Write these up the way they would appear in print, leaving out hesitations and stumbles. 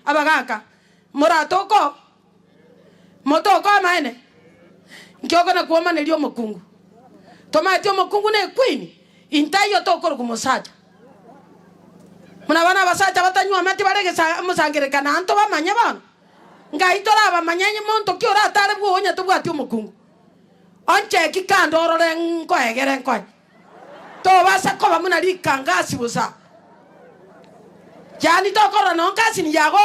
Abagaka, moratoke oo? Motoke amaene? Nki okona kwomaneria omokungu? Tomaeti omokungu ne equeen? Intaiyo tokorokwa mosacha. Buna bono abasacha batanyuometi bare egesa omosangererekano aa ntobamanye bono? Ngai torabamanye onye monto ki oratare bwogo onye tobwati omokungu? Oncheki kando orore nkoegere nkoe. Tobasa koba buna rikangasi bosa. Yaani tokorora nonye cousin yago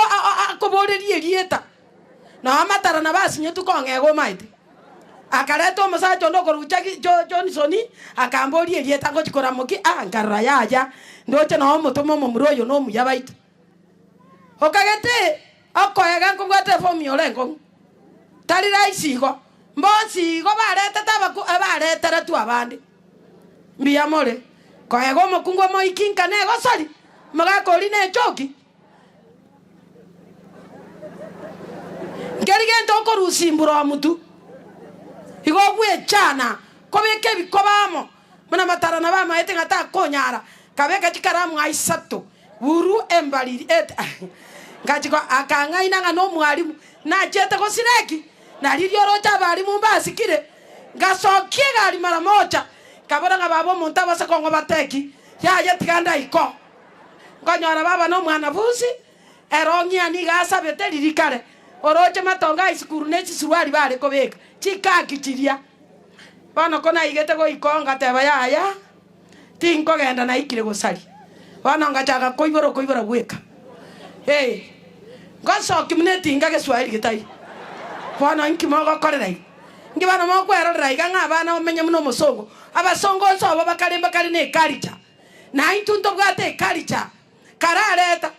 akoborerie erieta. Nonye amatara nabo asinyetwe kong'ega omaete. Akareta omosacha onde okorokwa Jackie Jo Johnson akamboria erieta ngochia koramokia, ah nkarora yaya ndoche nonye omotome omomura oyo nomuya baito. Okagete okoega nkobwate efomu ore enkong'u. Tari rahisi igo. Mbonsi igo baretete abaku abareteretwe abande. Mbuya more. Koega omokungu omoiki nka negosori, omogaka oria nechoki. Nkeri gento okorusia imbura omutu, igo ogwechana kobeka ebikoba amo, buna matara nabo amaete ng'a takonyara, kabeka chikaramu aisato. Buru embariri et ngachia ko akang'aina ng'a nomwalimu, nachiete gosira eki? Na riria oroche abalimu mbasikire, ngasokia egari mara mocha, nkabora ng'a baba omonto abase kong'obata eki, yaya tiga ndaikoo. Nkonyora baba nomwanafunsi, erong'i yane iga asabete riria kare, oroche matongo a isukuru ne chisuruari bare kobeka, chikaki chiria. Bono konaigete goika oo ngateba yaya. Tinkogenda naikire gosaria. Bono ngachaka koibora okoibora gweka. Ee, ngosokia buna etinga geswahili getaiyo. Bono inki mogokorera iga? Inki bono mokwerorera iga ng'a abana bamenye buna omosongo? Abasongo onsi obo bakare mbakare ne eculture. Na intwe ntobwate eculture. Karareta.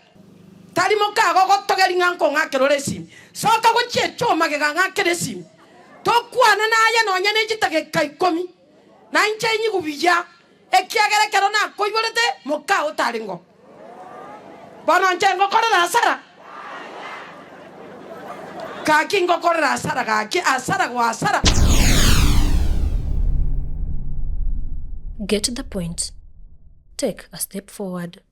Tari mokagogotogeria ng'a nkong'akera ore esimi. Soka gochia echoo magega ng'akere esimi. Tokwane naye nonya ne chidageka ikomi. Na inche inyigu buya, ekiagera ekero nakoiborete mokao tarengo. Bono inche ngokorera asara? Gaki ngokorera asara gaki, asara go asara. Get the point. Take a step forward.